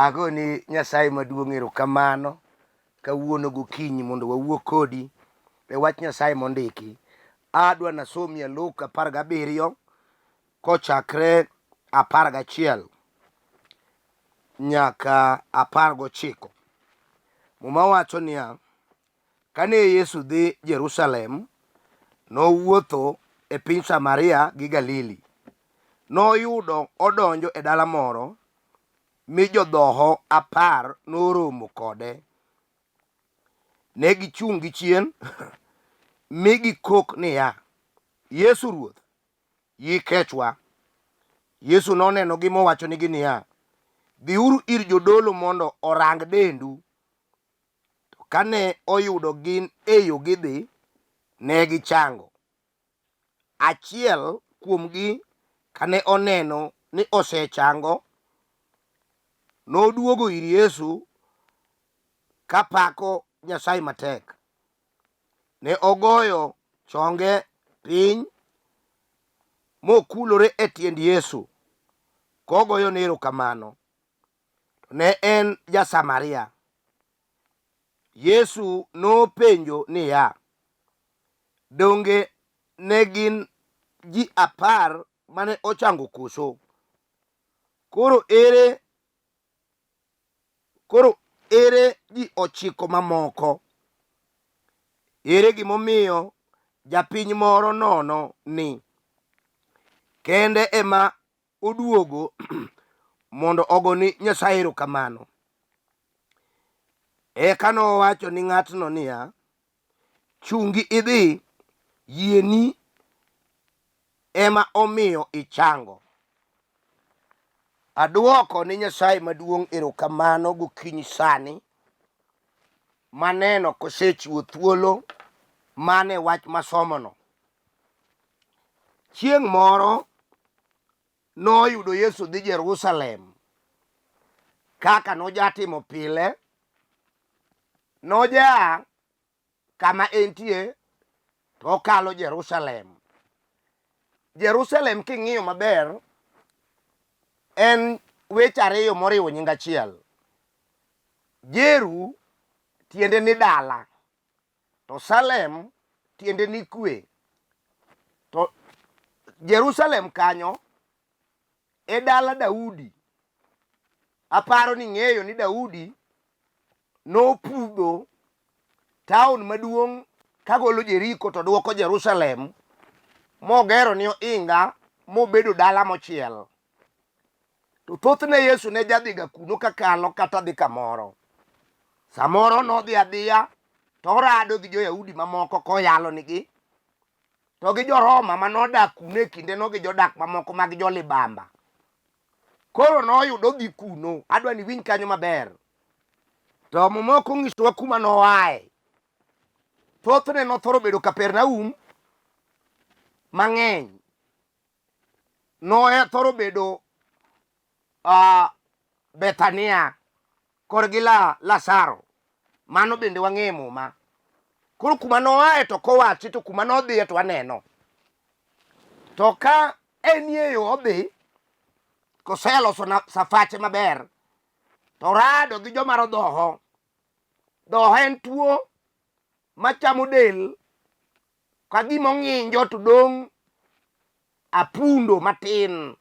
Agoni Nyasaye maduong' erokamano kawuono gokinyi mondo wawuo kodi e wach Nyasaye mondiki. Adwa nasomie Luka 17 kochakre 11 nyaka 19. Muma wacho niya, kane Yesu dhi Jerusalem, nowuotho e piny Samaria gi Galili. Noyudo odonjo e dala moro, mi jodhoho 10 noromo kode. Ne gichung' gi chien, mi gikok niya, Yesu Ruoth, yie kechwa. Yesu nonenogi mowachonigi niya, Dhiuru ir jodolo mondo orang dendu. To kane oyudo gin e yo gidhi, ne gichango. Achiel kuomgi kane oneno ni osechango, noduogo ir Yesu kapako Nyasaye matek. Ne ogoyo chonge piny mokulore e tiend Yesu kogoyone erokamano. To ne en ja-Samaria. Yesu nopenjo niya, Donge ne gin ji 10 mane ochango koso? Koro ere koro ere ji 9 mamoko? Ere gimomiyo japiny moro nono ni kende ema oduogo mondo ogoni Nyasaye erokamano? Eka nowacho ni ng'atno niya, Chungi idhi, yieni ema omiyo ichango. Aduoko ni Nyasaye maduong' erokamano gokinyi sani maneno kosechiwo thuolo mane wach masomono. Chieng' moro noyudo Yesu dhi Jerusalem kaka nojatimo pile. Nojaa kama entie to okalo Jerusalem. Jerusalem king'iyo maber en weche ariyo moriwo nying achiel. Jeru tiende ni dala. To Salem tiende ni kwe. To Jerusalem kanyo e dala Daudi. Aparo ni ng'eyo ni Daudi nopudho taon maduong' kagolo Jeriko to dwoko Jerusalem mogero ni oinga mobedo dala mochiel. To thothne Yesu ne jadhiga kuno kakalo kata dhi kamoro. Samoro nodhi adhiya to orado gi jo-Yahudi mamoko koyalonigi, to gi jo-Roma ma nodak kuno e kindeno gi jodak mamoko mag jolibamba. Koro noyudo odhi kuno, adwa ni iwinj kanyo maber. To Muma ok onyisowa kuma noaye. Thothne nothoro bedo Kapernaum mang'eny. Nothoro bedo Bethania korgi la Lazaro. Mano bende wang'eyo e Muma. Koro kuma noaye to kowachi to kuma nodhiye to waneno. To ka enie yo odhi, koseloso safache maber, to orado gi joma rodhoho. Dhoho en tuo machamo del ka gima ong'injo to dong' apundo matin.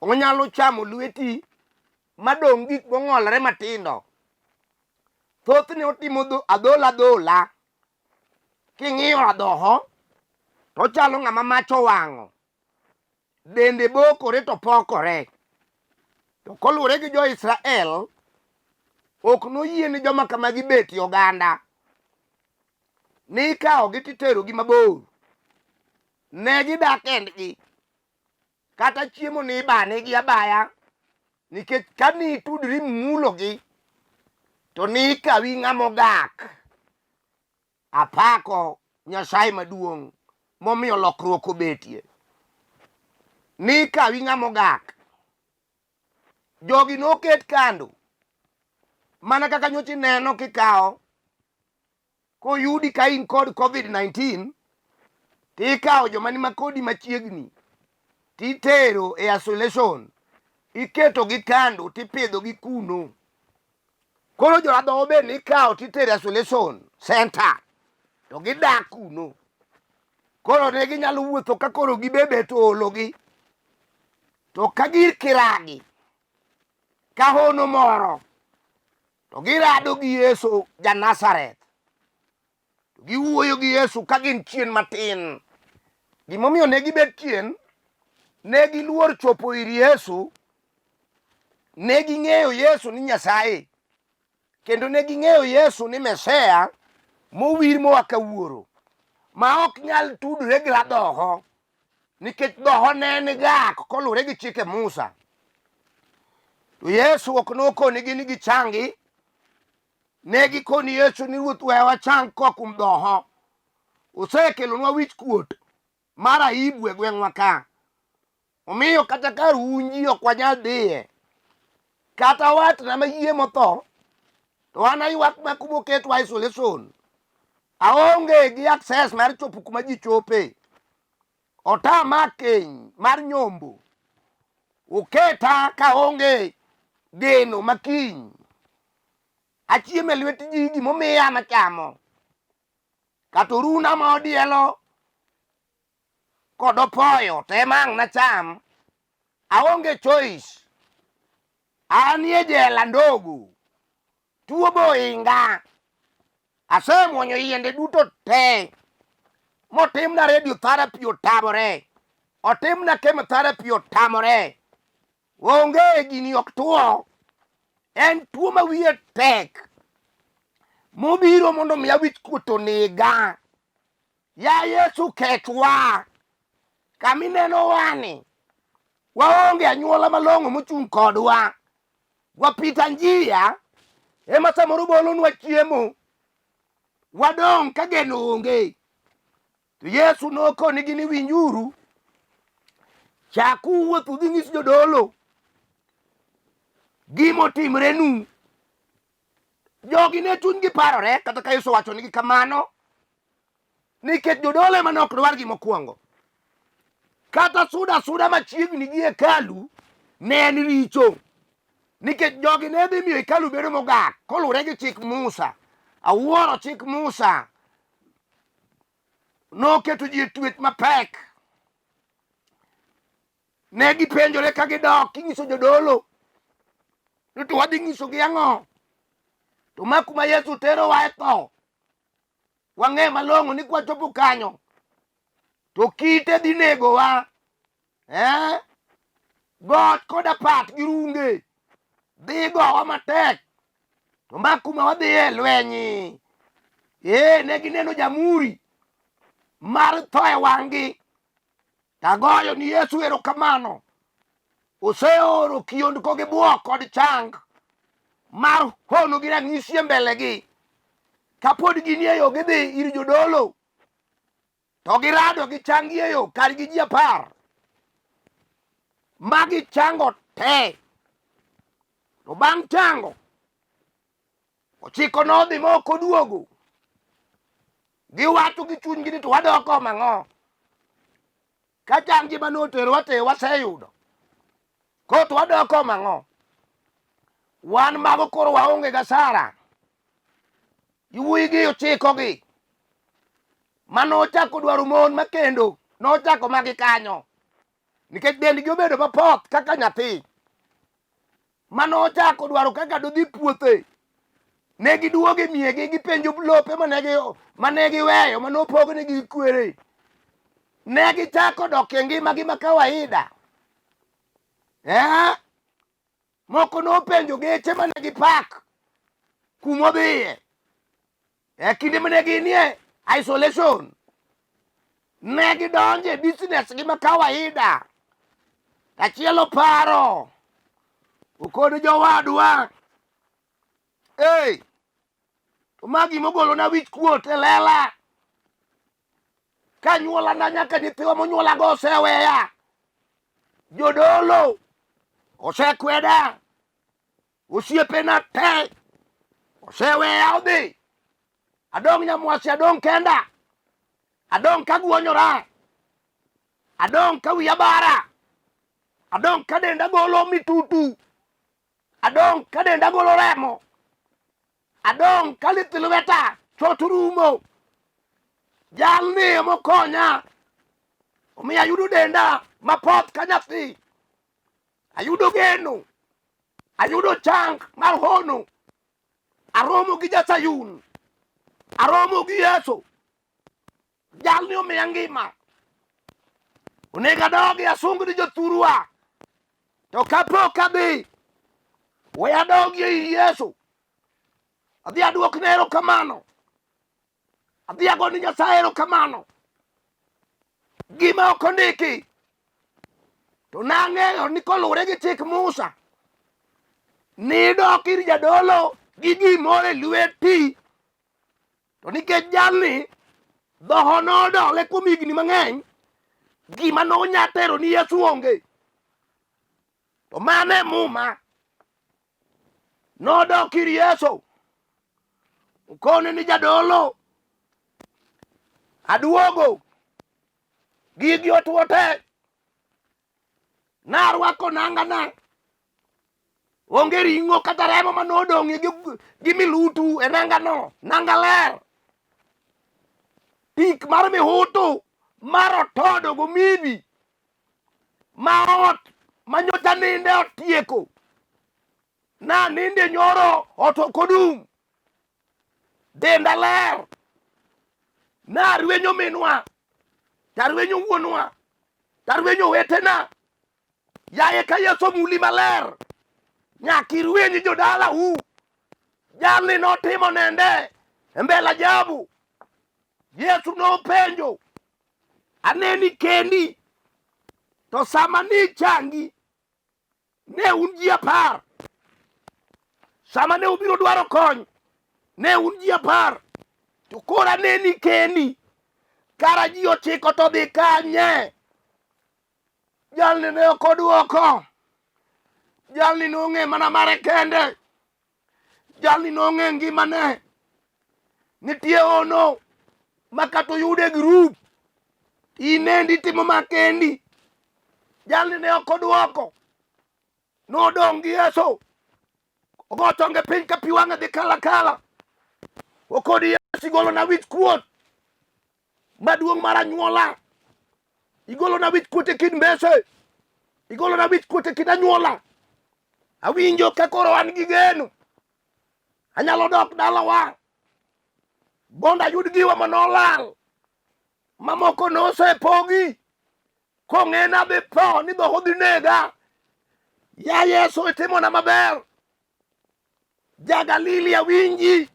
Onyalo chamo lweti madong' gik mong'olore matindo. Thothne otimo adhola adhola. King'iyo adhoho to ochalo ng'ama mach owang'o. Dende bokore to pokore. To koluwore gi jo-Israel, ok noyie ni joma kamagi betie oganda. Nikawogi titerogi mabor. Ne gidak kendgi. Kata chiemo ni ibanegi abaya nikech ka nitudri mulogi to nikawi ng'ama ogak. Apako Nyasaye maduong' momiyo lokruok obetie. Nikawi ng'ama ogak. Jogi noket kando mana kaka nyocha ineno kikawo koyudi ka in kod COVID-19 tikawo joma ni makodi machiegni titero e isolation. Iketogi kando tipidhogi kuno. Koro joradhoho bende ikawo titero e isolation center to gidak kuno. Koro ne ginyalo wuotho ka koro gibebet oologi. To ka gir kiragi ka hono moro to girado gi Yesu ja Nazareth. To giwuoyo gi Yesu ka gin chien matin. Gimomiyo ne gibet chien, ne giluor chopo ir Yesu, ne ging'eyo Yesu ni Nyasaye, kendo ne ging'eyo Yesu ni Mesia mowir moa ka Wuoro, ma ok nyal tudore gi radhoho, nikech dhoho ne en gak koluwore gi chike Musa. To Yesu ok nokonigi ni gichangi, ne gikoni Yesu ni Ruoth weya wachang koa kuom dhoho. Osekelonwa wich kuot mar aibu e gweng'wa ka. Omiyo kata kar unji ok wanyal dhiye. Kata watna ma yie motho, to an aywak ma kuma oketwa isolation. Aonge gi access mar chopo kuma ji chope. Otama keny mar nyombo. Oketa kaonge geno ma kiny. Achiemo e lwet ji gimomiya machamo. Kata oruna ma odielo kod opoyo to ema ang' nacham. Aonge choice. Anie jela ndogo. Tuo be ohinga. Asemuonyo yiende duto te. Motimna radiotherapy otamore. Otimna chemotherapy otamore. Onge gini ok tuo. En tuo ma wiye tek. Mobiro mondo omiya wich kuot onega. Ya Yesu kechwa. Kama ineno wani, waonge anyuola malong'o mochung' kodwa. Wapita njia ema samoro bolonwa chiemo. Wadong' ka geno onge. To Yesu nokonigi ni winjuru, chaku wuoth udhi nyis jodolo gimotimrenu. Jogi ne chunygi parore kata ka Yesu owachonigi kamano, nikech jodolo ema ne ok dwargi mokwongo. Kata sudo asuda machiegni gi hekalu ne en richo, nikech jogi ne dhi miyo hekalu bedo mogak koluwore gi chik Musa. Awuoro chik Musa, noketo ji e twech mapek. Ne gipenjore ka gidok kinyiso jodolo ni to wadhi nyisogi ang'o? To ma kuma Yesu terowa e tho, wang'e malong'o ni kwachopo kanyo to kite dhi negowa eh? Got kod apat gi runge dhi gowa matek to ma kuma wadhiye lweny. Ee, ne gineno jamuri mar tho e wang'gi. Tagoyo ni Yesu erokamano. Oseoro kiondko gi bwok kod chang mar hono gi ranyisi e mbelegi. Kapod ginie yo gidhi ir jodolo to girado gi changi e yo kargi ji 10 ma gichango te. To bang' chango ochiko nodhi ma ok oduogo. Giwacho gi chunygi ni to wadok omo ang'o? Ka chang gi mane oterowa te waseyudo. Koro to wadok omo ang'o? Wan mago koro waonge gasara. Yawuoyi gi ochikogi mane ochako dwaro mon makendo nochako magi kanyo nikech dendgi obedo mapoth kaka nyathi mane ochako dwaro kaka dodhi puothe ne giduogo e miegi gipenjo lope mane giweyo mane opognegi gi kwere ne gichako dok e ngimagi ma kawaida eh? Moko nopenjo geche mane gipak kumodhiye e kinde mane ginie isolation ne gidonje business gi ma kawaida. Achiel oparo okod jowadwa ei to ma gima ogolona wich kuot e lela ka nyuolana nyaka nyithiwa monyuolago oseweya jodolo osekweda osiepena te oseweya odhi adong' nyamwasi adong' kenda adong' ka guonyora adong' ka wiya bara. Adong' ka denda golo mitutu. Adong' ka denda golo remo. Adong' ka lith lweta chot rumo. Jalni emokonya. Omiyo ayudo denda mapoth ka nyathi. Ayudo geno. Ayudo chang mar hono. Aromo gi Jasayun. Aromo gi Yesu. Jalni omiya ngima. Onego adogi asung ni jothurwa. To kapok adhi, we adogi ei Yesu. Adhi aduokne erokamano. Adhi ago ni Nyasaye erokamano. Gima ok ondiki to nang'eyo ni koluwore gi chik Musa nidok ir jadolo gi gimoro e lweti To nikech jalni dhoho nodole kuom higni mang'eny, gima nonya tero ni Yesu onge. To mano e muma. Nodok ir Yesu. Okone ni jadolo, aduogo. Gigi otwo te. Narwako nangana. Onge ring'o kata remo ma nodong' gi milutu e nangano. Nanga ler. Tik mar mihutu mar otodo gomibi ma ot ma nyocha ninde otieko. Naninde nyoro ot ok odum. Denda ler. Narwenyo minwa, tarwenyo wuonwa, tarwenyo owetena. Yaye ka Yesu omuli maler, nyaka irwenyi jodalau. Jalni notimo nende e mbele ajabu. Yesu nopenjo, aneni kendi, to sama nichangi ne un ji 10. Sama ne ubiro dwaro kony, ne un ji 10. To koro aneni kendi, kara ji 9 to dhi kanye? Jalni ne ok odwoko. Jalni nong'e mana mare kende. Jalni nong'e ngimane. Nitie ono ma kata oyude e grup, inendi timo ma kendi. Jalni ne ok odwoko. Nodong' gi Yesu. Ogo chonge piny ka pi wang'e dhi kala kala. Okoni Yesu igolona wich kuot maduong' mar anyuola. Igolona wich kuot e kind mbese. Igolona wich kuot e kind anyuola. Awinjo ka koro an gi geno. Anyalo dok dalawa mondo ayud giwa manolal. Mamoko nosepogi. Kong'ena dhi tho ni dhoho dhi nega. Ya Yesu itimona maber. Ja-Galili awinji.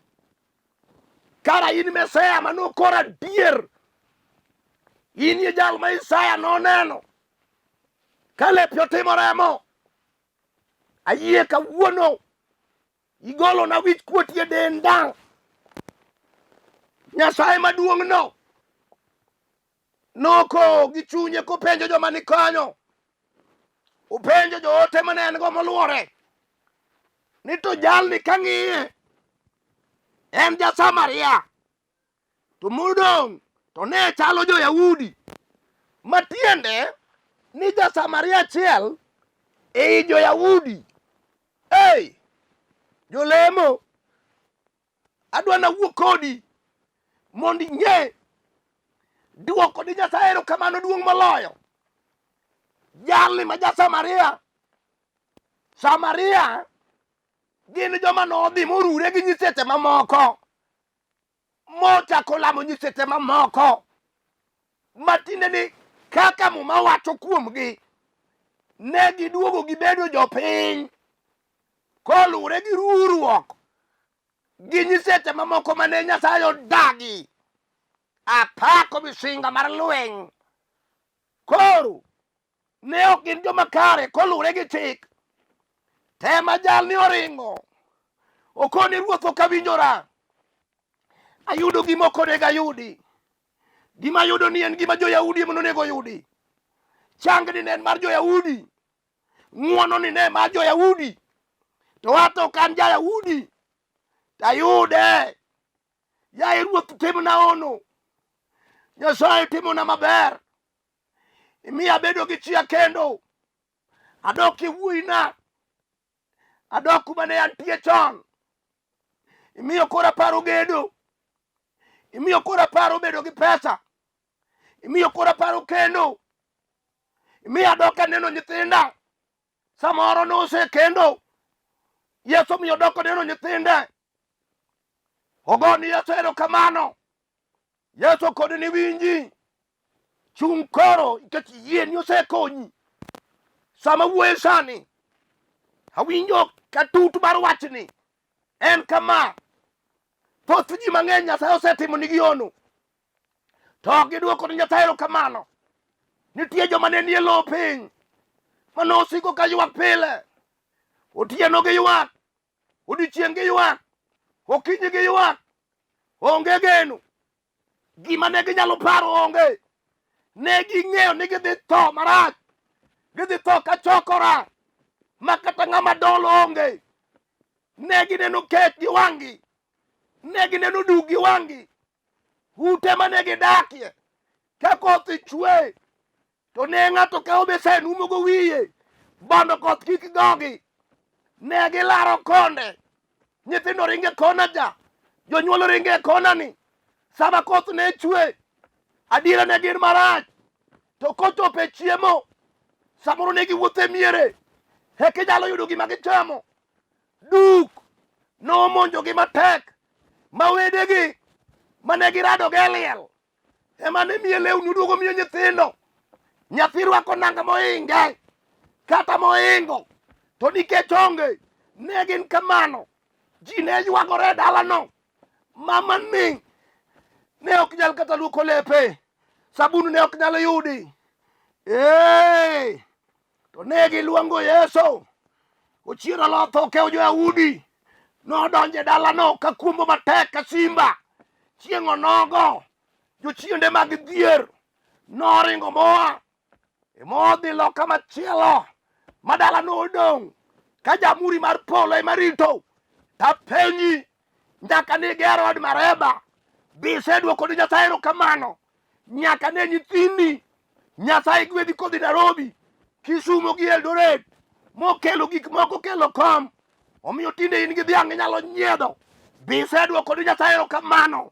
Kara in Mesia ma nokor adier. In e jal ma Isaya noneno. Ka lepi otimo remo. Ayie kawuono. Igolona wich kuot e denda. Nyasaye maduong' no nokowo gi chunye kopenjo joma ni kanyo. Openjo joote mane en go moluore ni to jalni kang'iye en ja Samaria to modong' to ne chalo jo-Yahudi. Matiende ni ja Samaria achiel ei jo-Yahudi. Ei, jolemo, adwa nawuo kodi mondo ing'e duoko ni Nyasaye erokamano duong' moloyo. Jalni ma ja Samaria, Samaria gin joma nodhi morure gi nyiseche mamoko mochako lamo nyiseche mamoko matiende ni kaka Muma wacho kuomgi ne giduogo gibedo jopiny koluwore gi ruruok gi nyiseche mamoko mane Nyasaye odagi. Apako misinga mar lweny. Koro ne ok gin joma kare koluwore gi chik. Tema jalni oringo. Okoni ruoth ok awinjora. Ayudo gima ok onego ayudi. Gima ayudo ni en gima jo-Yahudi ema nonego oyudi. Changni ne en mar jo-Yahudi. Ng'wono ni ne mar jo-Yahudi. To ato ok an ja-Yahudi. Tayude. Yaye ruoth timna hono. Nyasaye timona maber. Imiyo abedo gi chia kendo. Adok e wuoyina. Adok kuma ne antie chon. Imiyo koro aparo gedo. Imiyo koro aparo bedo gi pesa. Imiyo koro aparo kendo. Imiyo adok aneno nyithinda. Samoro nosekendo. Yesu omiyo odok oneno nyithinde. Ogoni Yesu erokamano. Yesu kod ni winji. Chung' koro nikech yieni osekonyi. Sama wuoyo sani, awinjo ka tut mar wachni en kama. Thoth ji mang'eny Nyasaye osetimo nigi hono. To ok gidwoko ni Nyasaye erokamano. Nitie joma ne nie lowo piny mane osiko ka ywak pile. Otieno giywak, odiechieng' giywak, okinyi giywak, onge geno. Gima ne ginyalo paro onge. Ne ging'eyo ni gidhi tho marach, gidhi tho ka chokora, ma kata ng'ama dolo onge. Ne gineno kech gi wang'gi, ne gineno duk gi wang'gi, ute mane gidakie ka koth chwe to ne ng'ato kawo besen umogo wiye mondo koth kik gogi. Ne gilaro konde, nyithindo ringe kona ja, jonyuol ringe kona ni. Sama koth ne chwe, adiera ne gin marach, to kochopo e chiemo, samoro ne giwuotho e miere, eka inyalo yudo gima gichamo. Duk nomonjogi matek, ma wedegi mane girado go e liel ema ne miye lewni oduogo miyo nyithindo. Nyathi rwako nanga mohinge kata mohingo, to nikech onge ne gin kamano. Ji ne ywagore e dalano. Mama ni ne ok nyal kata luoko lepe, sabun ne ok nyal yudi. Ee, to ne giluongo Yesu. Ochiero lotho okewo jo-Yahudi. Nodonjo e dalano ka kuombo matek ka simba. Chieng' onogo, jochiende mag dhier noringo moa modhi loka machielo ma dalano odong' ka jamuri mar polo ema rito. Tapenji nyaka ne ger od Mareba, be isedwoko ni Nyasaye erokamano? Nyaka ne nyithindi Nyasaye gwedhi kodhi Nairobi, Kisumo gi Eldoret, mokelo gik moko kelo kom. Omiyo tinde in gi dhiang' inyalo nyiedho. Be isedwoko ni Nyasaye erokamano?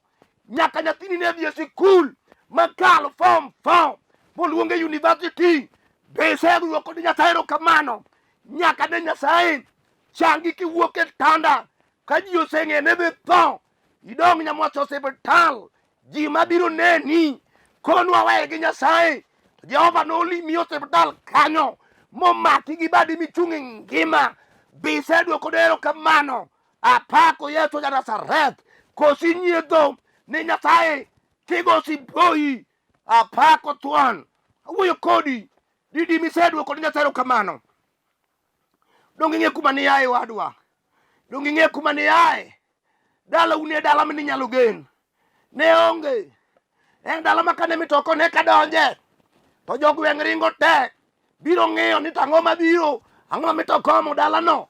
Nyaka nyathini ne dhi e sikul makalo form 4 moluonge university. Be isedwoko ni Nyasaye erokamano? Nyaka ne Nyasaye changi kiwuok e tanda ka ji oseng'e ni dhi tho idong' nyamwacho osiptal ji mabiro neni konwa waye gi Nyasaye to Jehova nolimi osiptal kanyo momaki gi badi michung' e ngima be isedwoko ne erokamano apako Yesu ja Nazareth kosi nyiedho ni Nyasaye kigo siboyi apako thuon awuoyo kodi didi misedwoko ne Nyasaye erokamano Donge ing'e kuma niaye wadwa? Donge ing'e kuma niaye? Dalau ne dala mane inyalo gen. Ne onge. En dala ma kane mitoko ne kadonje to jogweng' ringo te biro ng'iyo ni to ang'o mabiro, ang'o ma mitoka omo dalano,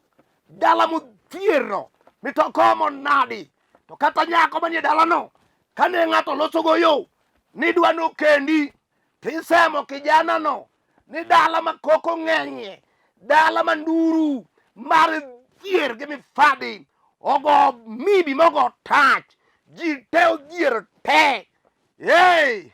dala modhierno mitoka omo nadi. To kata nyako manie dalano kane ng'ato losogo yo ni dwa nokendi tisemo kijanano ni dala ma koko ng'enyie, dala ma nduru mar dhier gi mifadhi ogo mibi mogo tach, ji te odhier te. Hey,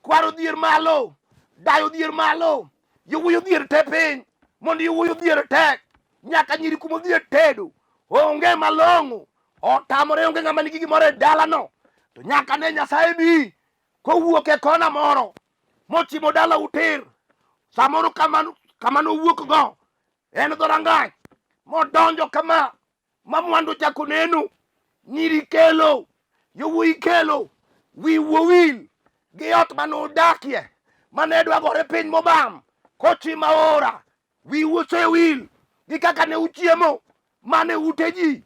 kwar odhier malo, dayo odhier malo, yowuoyi odhier te piny, mondo yowuoyi odhier te, nyaka nyiri kuma odhier tedo, onge malong'o, otamore onge ng'ama nigi gimoro e dalano, to nyaka ne Nyasaye bi kowuok e kona moro mochimo dala utir samoro kama nowuok go en dhorangach modonjo kama ma mwandu chako neno nyiri kelo yowuoyi kelo wi wuowil gi ot mane udakie mane dwa gore piny mobam kochimo aora wiu osewil gi kaka ne uchiemo mane ute ji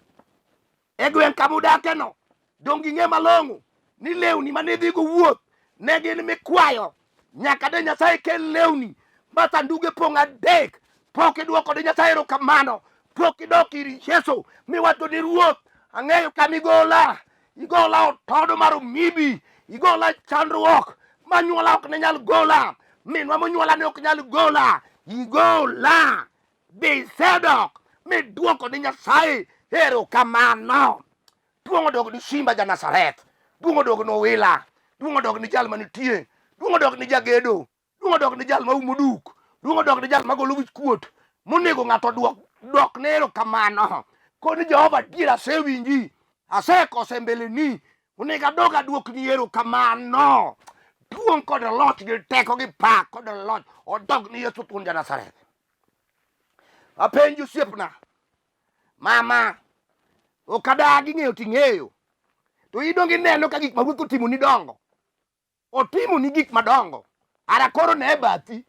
e gweng' kama udakeno. Donge ing'e malong'o ni lewni mane idhigo wuoth ne gin mikwayo? Nyaka ne Nyasaye kel lewni ma sanduge pong' adek, pok idwoko ne Nyasaye erokamano, pok idok ir Yesu miwacho ni Ruoth, ang'eyo kama igola, igola otodo mar omibi, igola chandruok manyuola ok ne nyal gola, minwa monyuola ne ok nyal gola, igola. Be isedok midwoko ni Nyasaye erokamano? Duong' odog ni Simba ja Nazareth, duong' odog ni Owila, duong' odog ni jal manitie, duong' odog ni jagedo, duong' odog ni jal maumo duk, duong' odog ni jal magolo wich kuot, monego ng'ato duok dok ne erokamano. Koni Jehova adier asewinji, asekoso e mbeleni, onego adog aduokni erokamano. Duong' kod loch gi teko gi pak kod loch odog ni Yesu thuon ja Nazareth. Apenji osiepna, mama, ok adagi ng'eyo ting'eyo, to idong ineno ka gik ma ruoth otimoni dongo. Otimoni gik madongo. Ara koro ne bathi.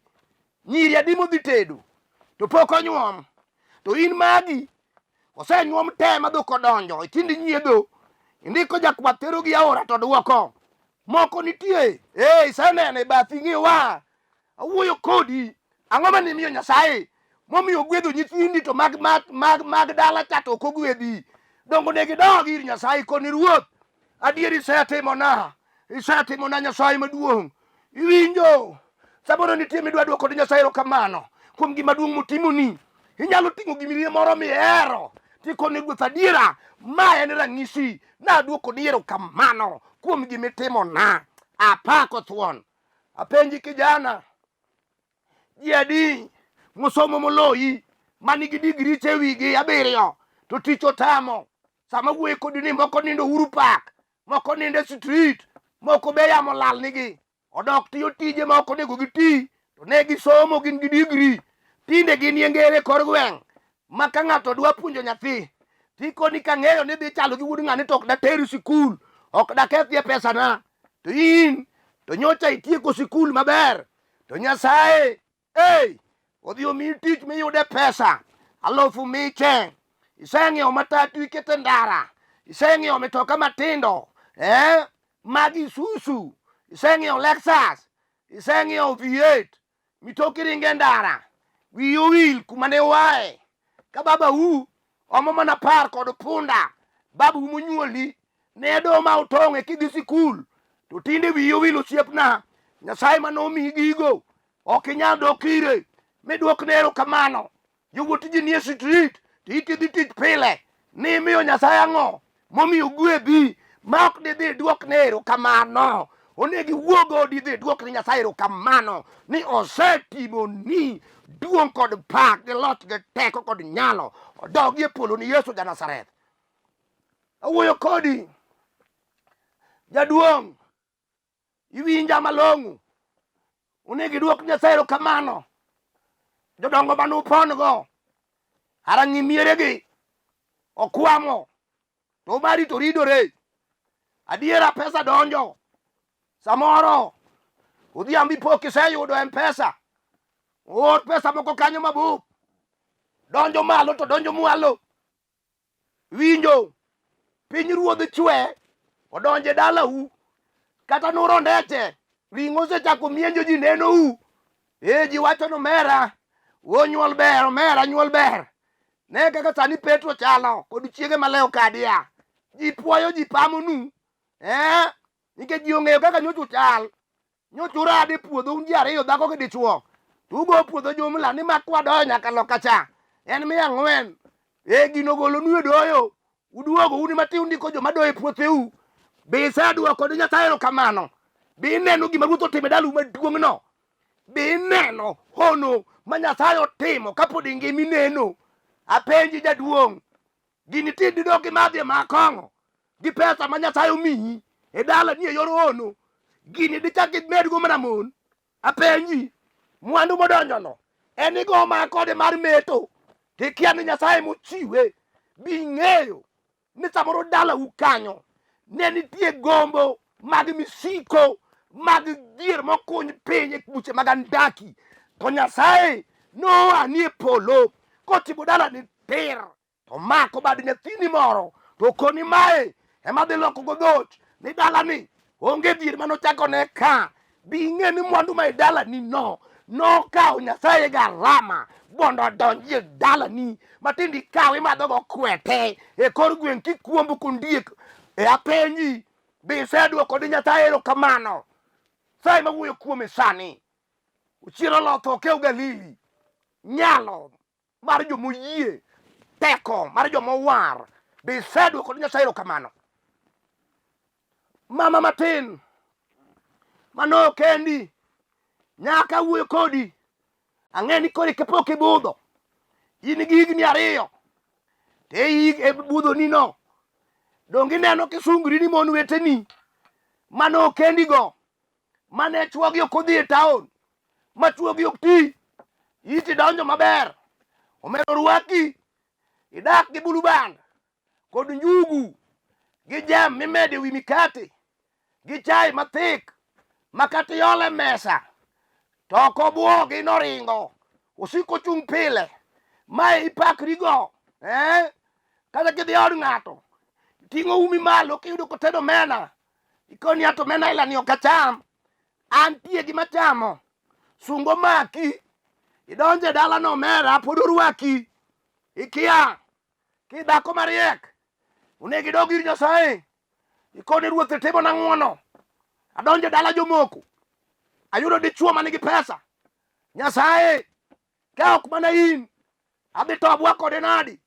Nyiri adi modhi tedo to pok onyuom. To in magi osenyuom te ma dhok odonjo e tindi nyiedho. Indiko jakwath tero gi aora to duoko. Moko nitie. Eh, iseneno e bathi ng'iyo wa. Awuoyo kodi. Ang'o mane imiyo Nyasaye momiyo ogwedho nyithindi to mag, mag, mag, mag dala cha to ok ogwedhi? Dongo ne gidog ir Nyasaye koni Ruoth, adier isetimona, isetimona Nyasaye maduong'. Iwinjo? Samoro nitie midwa dwoko ni Nyasaye erokamano kuom gima duong' motimoni. Inyalo ting'o gimiri moro mihero tikoni Ruoth adiera, ma en ranyisi nadwokoni erokamano kuom gimitimona. Apako thuon. Apenji kijana, ji adi mosomo moloyi ma nigi digri e wigi abiriyo to tich otamo? Sama wuoyo kodi ni moko nindo Uhuru Park, moko nindo e street, moko be yamo lal nigi odok tiyo tije ma ok onego giti to ne gisomo gin gi digri. Tinde gin e ngere kor gweng' ma ka ng'ato dwa puonjo nyathi tikoni kang'eyo ni dhi chalo gi wuod ng'ani to ok dater sikul, ok dakethie pesana. To in to nyocha itieko sikul maber to Nyasaye ei odhi omiyi tich miyude pesa alufu miche, iseng'iewo matatu ikete ndara, iseng'iewo mitoka matindo mag Isuzu, iseng'iewo Lexus, iseng'iewo V8, mitoki ringo e ndara, wiyi owil kuma ne uaye. Ka babau omo mana par kod punda, babu monyuoli ne do ma otong'e kidhi sikul, to tinde wiyi owil osiepna, Nyasaye mane omiyi gigo ok inyal dok ire midwokne erokamano. Yawuot ji nie street to itidhi tich pile, nimiyo Nyasaye ang'o momiyo gwedhi ma ok didhi dwokne erokamano? Onego iwuog odi idhi dwok ne Nyasaye erokamano ni osetimoni duong' kod pak gi loch gi teko kod nyalo odogi e polo ni Yesu ja Nazareth. Awuoyo kodi jaduong', iwinja malong'o. Onego idwok Nyasaye erokamano. Jodongo mane upon-go, ara ng'i mieregi okwamo to mari to ridore. Adiera pesa donjo. Samoro odhiambo ipo kiseyudo M-Pesa. Oor pesa moko kanyo mabup. Donjo malo to donjo mwalo. Winjo piny ruodh chwe odonje dalau kata nuro ndete ring'o osechako mienjo ji nenou. Ji wacho ni omera onyuol ber, omera nyuol ber. Ne kaka sani Petro chalo kod chiege malewo kadia. Ji puoyo ji pamonu. Nikech ji ong'eyo kaka nyocha uchal. Nyocha urado e puodho un ji ariyo dhako gi dichuo. To ugo puodho jumla ni mak wadoyo nyaka loka cha. En 400. Gino ogolonu e doyo. Uduogo un ema ti undiko joma doyo e puotheu. Be iseduoko ne Nyasaye erokamano? Be ineno gima Ruoth otimo e dalau maduong'no? Be ineno hono ma Nyasaye otimo kapod ingima ineno? Apenji jaduong', gini ti didok imadhie ma kong'o gi pesa ma Nyasaye omiyi e dalani e yor hono? Gini dichak imedgo mana mon? Apenji, mwandu modonjono en igo ma kode mar meto tikia ni Nyasaye mochiwe. Bi ing'eyo ni samoro dalau kanyo ne nitie gombo mag misiko mag dhier mokuny piny e buche mag andaki, to Nyasaye noa ni e polo kochimo dalani tir to mako bad nyathini moro to koni mae ema dhi loko go dhoch ni dalani onge dhier manochako ne ka. Bi ing'e ni mwandu ma e dalani no nokawo Nyasaye garama mondo odonji e dalani matindi ikaw imadhogo kwete e kor gweng' kikuombo kondiek. E apenji, be isedwoko ni Nyasaye erokamano? Saye mawuoyo kuome sani ochiero lotho okew Galili nyalo mar jomoyie, teko mar jomowar. Be isedwoko ne Nyasaye erokamano? Mama matin mano kendi nyaka wuoyo kodi ang'e ni koro kapok ibudho in gi higni ariyo to e e budhoni no donge ineno kisungri ni mon weteni mane okendigo mane chwogi ok odhi e taon ma chwogi ok ti iti donjo maber omero rwaki idak gi buluband kod njugu gi jam mimedo e wi mikate gi chai mathik ma kata iolo e mesa to ok obwogi noringo osiko chung' pile mae ipakrigo eh? Kata kidhi od ng'ato ting'o umi malo kiyudo kotedo omena ikoni ato omena ila ni ok acham antie gi machamo sungo maki idonjo e dalano omera pod orwaki ikia kidhako mariek onego idog ir Nyasaye ikone ruoth itimona ng'wono adonjo e dala jomoko ayudo dichuo man gi pesa Nyasaye ka ok mana in adhi to abwa kode nadi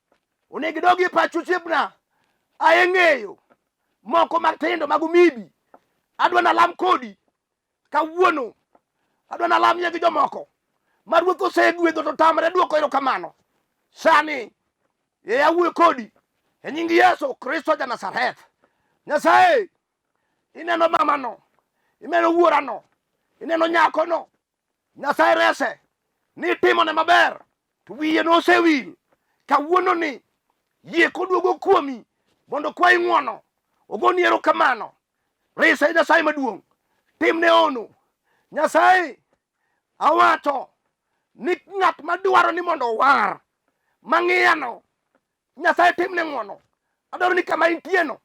onego idog e pacho osiepna aye ng'eyo moko matindo mag omibi adwa nalam kodi kawuono adwa nalamie gi jomoko ma ruoth osegwedho to tamre duoko erokamano sani e awuoyo kodi e nying Yesu Kristo ja Nazareth Nyasaye ineno mamano ineno wuorano ineno nyakono Nyasaye rese nitimone maber to wiye nosewil kawuono ni yie koduogo kuomi mondo kwayi ng'wono ogoni erokamano rese Nyasaye maduong' timne ono Nyasaye awacho ni ng'at madwaro ni mondo owar mang'iyano Nyasaye timne ng'wono adwaro ni kama intieno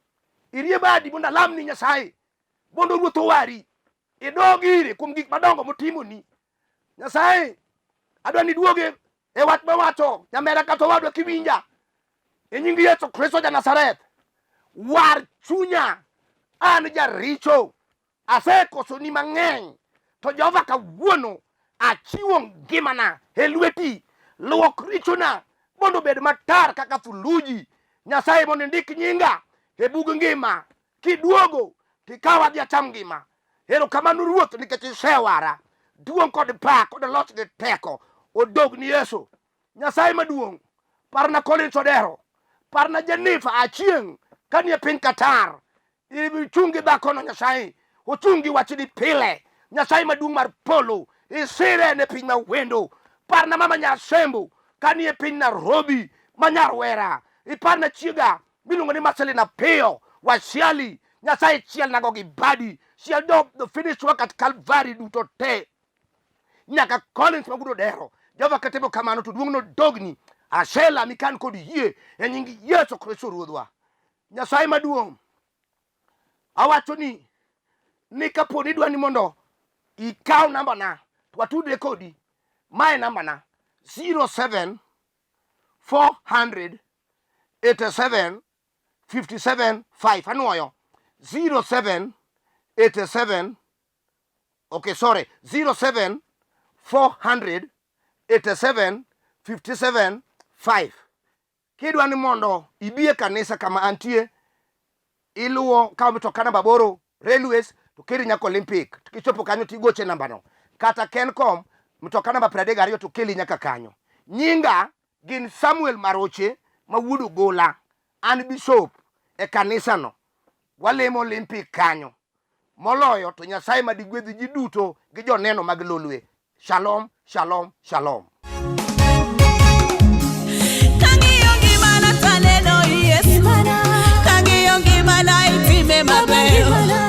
irie badi mondo alamni Nyasaye mondo ruoth owari idog ire kuom gik madongo motimoni Nyasaye adwa ni iduoge e wach mawacho nyamera kata owadwa kiwinja e nying Yesu Kristo ja Nazareth war chunya an jaricho asekosoni mang'eny to Jehova kawuono achiwo ngimana e lweti luok richona mondo obed matar kaka thuluji Nyasaye mondo indik nyinga e bug ngima kiduogo tikaw adhi acham ngima erokamano ruoth nikech isewara duong' kod pak kod loch gi teko odog ni Yesu Nyasaye maduong' parna Collins Odero parna Jennifer Achieng' kanie piny Qatar ichung' gi dhakono Nyasaye ochung' gi wachni pile Nyasaye maduong' mar polo isire ne piny mawendo parna mama Nyasembo kanie piny Nairobi ma Nyarwera iparna chiega miluongo ni Marcelina Piyo Wasiali Nyasaye chielnago gi badi chiel do the finished work at Calvary duto te nyaka Collins Magudo Dero Jehova katimo kamano to duong' nodogni asela mikan kod yie e nying Yesu Kristo Ruodhwa Nyasaye maduong' awacho ni ni kapo ni idwa ni mondo ikaw nambana to watudre kodi mae nambana 07 400 87 57 5 anwoyo 07 87 okay sorry 07 400 87 57 5 kidwa ni mondo ibi e kanisa kama antie iluwo ka mtoka namba aboro railways to keri nyaka Olympic to kichopo kanyo tigoche nambano kata Kencom mtoka namba 32 to keli nyaka kanyo nyinga gin Samuel Maroche ma wuod Ogola an bishop e kanisano walemo Olympic kanyo moloyo to Nyasaye ma digwedhi ji duto gi joneno mag Lolwe Shalom, shalom, shalom. Kang'iyo ngimana taneno Yesu. Kang'iyo ngimana itime maber.